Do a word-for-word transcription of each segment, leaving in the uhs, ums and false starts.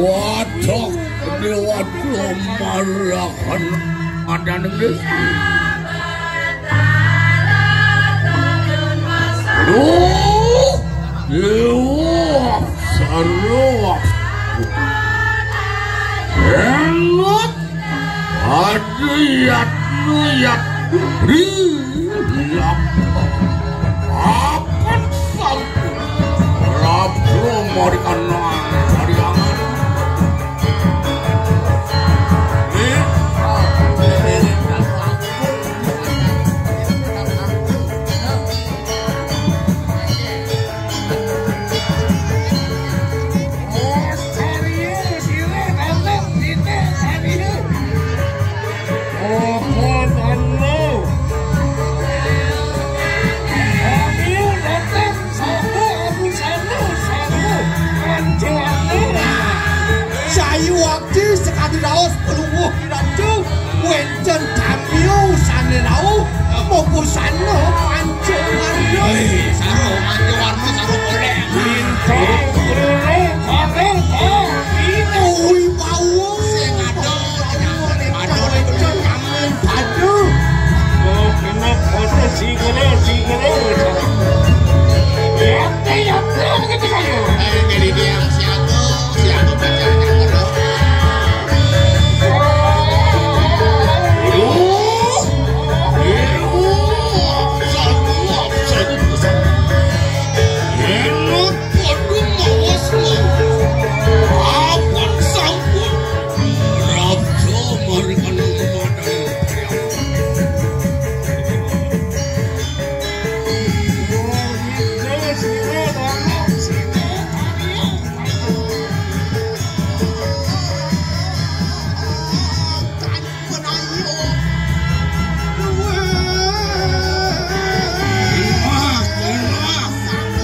Waduh, ini waduh, malahan ada nih. Duh, duh, seru. Engot. Adiyat nuyat. Rilap. Apan sampun. Rabu marikan nang pariangan. Sayu waktu sekadi raos pelungguh Ratu, wénten kamiyo sané rauh mabusana panca warna. Hei, sarung panca warna, sarung golék. Bintang, guru, guru, guru. Uwi wau. Sing ada, ada, ada, ada. Oh, kena foto si guru, si guru. Yate, yate, gitu kayu. Eh, jadi dia siapa?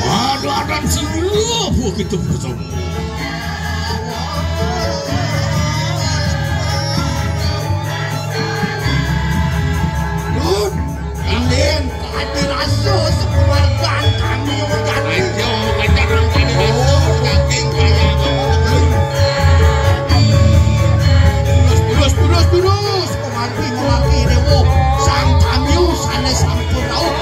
Ada adan seluruh kita bersama. Dun, Andin, Adi Rasul, sekeluargaan kami udah. Ayo, pacaran kami Rasul, daging kayak apa? Terus, terus, terus, terus. Mati mewaki dewa sang kamiu sané sampun rauh.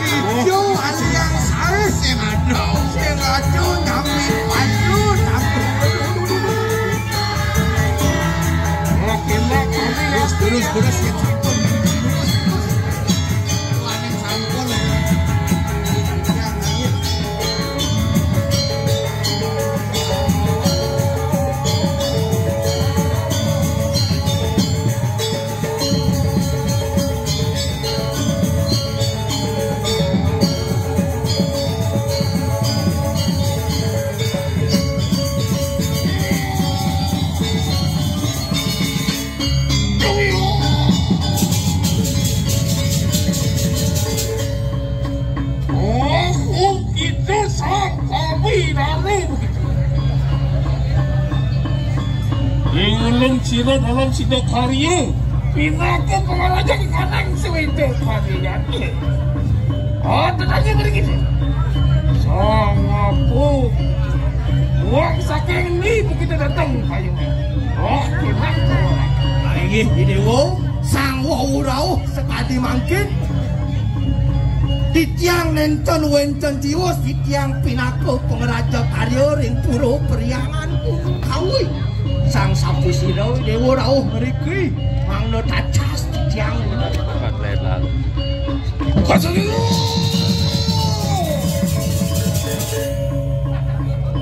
Ijo aliang saé sing ada, sing ada nyambi padu, tapi terus, terus, terus, ya, sampun. Terus, terus. Tuaning sampun. Ya, ayo. Oh, kita sakawi rame begitu. Ing ulun sira dalam sida karya, pinaka pangaraja kanang sawéta karya. Oh, tenangnya begini. Sangapu. Wong saking endi begitu datang kayu. Oh, pinaka. Inggih, Déwa, sang wau rauh sekadi mangkin. Titiang nénten wénten tiwas, titiang pinaka pangraja karya ring pura Priangan Kawi. Sang sapasira déwa rauh mriki, mangda tacas titiang. Kasih.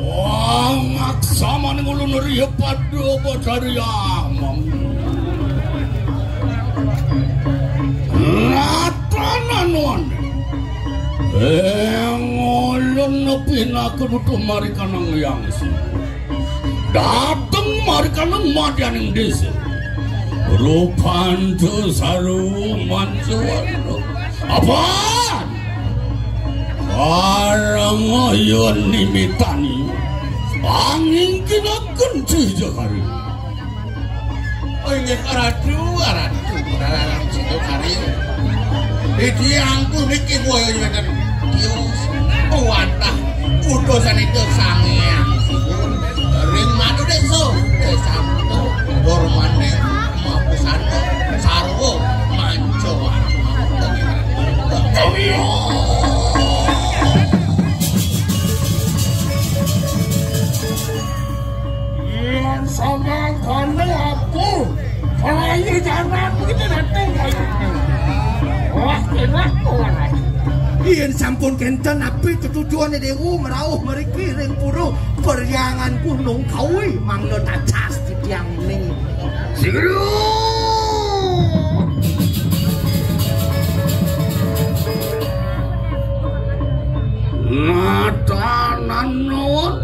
Wah, maksamaning ulun riya pada badarya amang. Ratanan wan. Ing ulun pinaka duta marikanang yangsi. Dateng marikanang madyaning desa. Rupanta sarwa mancawarna. Apan? Parangaya nimitani. Angingkinaken Sidakarya. Oh, inggih, Ratu, Ratu, Ratu Sidakarya. Idi angku niki boyo wénten. Tios. Wantah utusan itu Sang Hyang Siwa. Ring madu desa. Desa Madu. Dormane mapusana. Sarwa manca warna. Yen sampeyan kandha aku, kaya jaman kuwi dateng kaya. Wah, enak ora. Yen sampun kenten napi tetujuane Dewa merauh mriki ring pura Peryangan Gunung Kawi, mangda tacas titiang ning. Sigru. Natanan nuwun.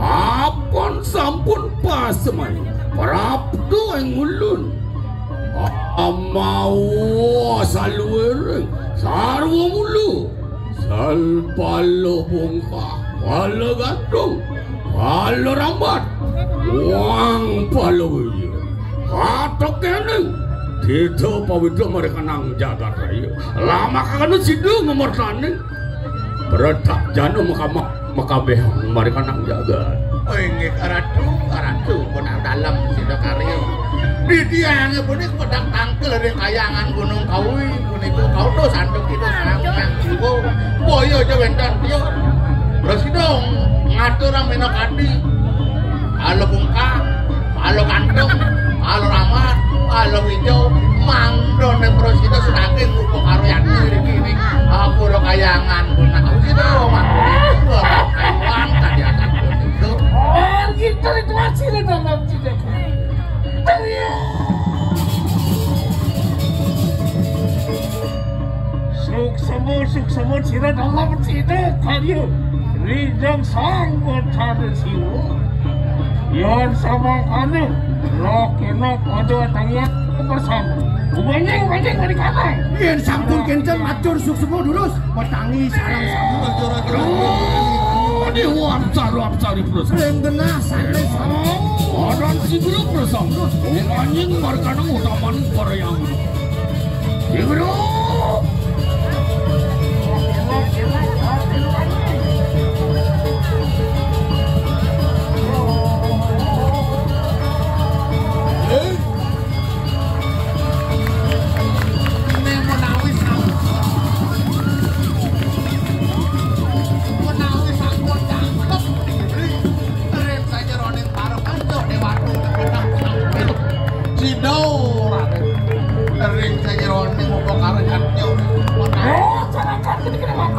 Apan sampun pasemani prapta ing ulun. Amawa saluwiring sarwa mula. Sal pala bungkah, pala gantung, pala rambat, wang pala wiya. Katekening titah pawitra marikanang jagat raya. Lamakakana sida ngamretaning Pretak jana makama-, makabeh marikanang jagat. Oh, inggih, Ratu, Ratu, punang dalem Sidakarya. Didiange punika pedang tangkel ring kayangan Gunung Kawi, punika kautus antuk kita sareng Hyang Siwa. Boya aja wénten tios. Prasida ngaturang minakadi. Ala bungkah, ala gantung, ala rambat, ala wijo, mangdone prasida saking upakara yatna mriki ning pura kayangan Gunung Kawi. Sida mangdone kawan tadi akan punika. Oh, kita itu hasilnya dalam tidak. Suksema, suksema sira dalam sida karya. Ridang Sang Batara Siwa. Yan samangkana, rok enak ada tangian bersama. Ubanying, ubanying, balik kanan. Yen sampun kenten matur suksema durus, matangi sareng sama. Oh, Dewa Apsara, Apsari Prasangga. Ring genah sanés. Adan Sigru Prasangga. Ubanying markanang utamaning parayang. Sigru. Menawi sampun, menawi sampun cakep, ring sajeroning para panca dewata. Sida, Raden. Ring sajeroning upakara yatna.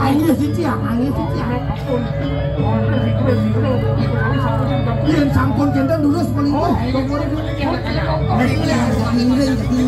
Ayo, titiang, ayo, titiang. Yen sampun kenten durus, paling. Oh, iya. Nek, nek, nek, nek.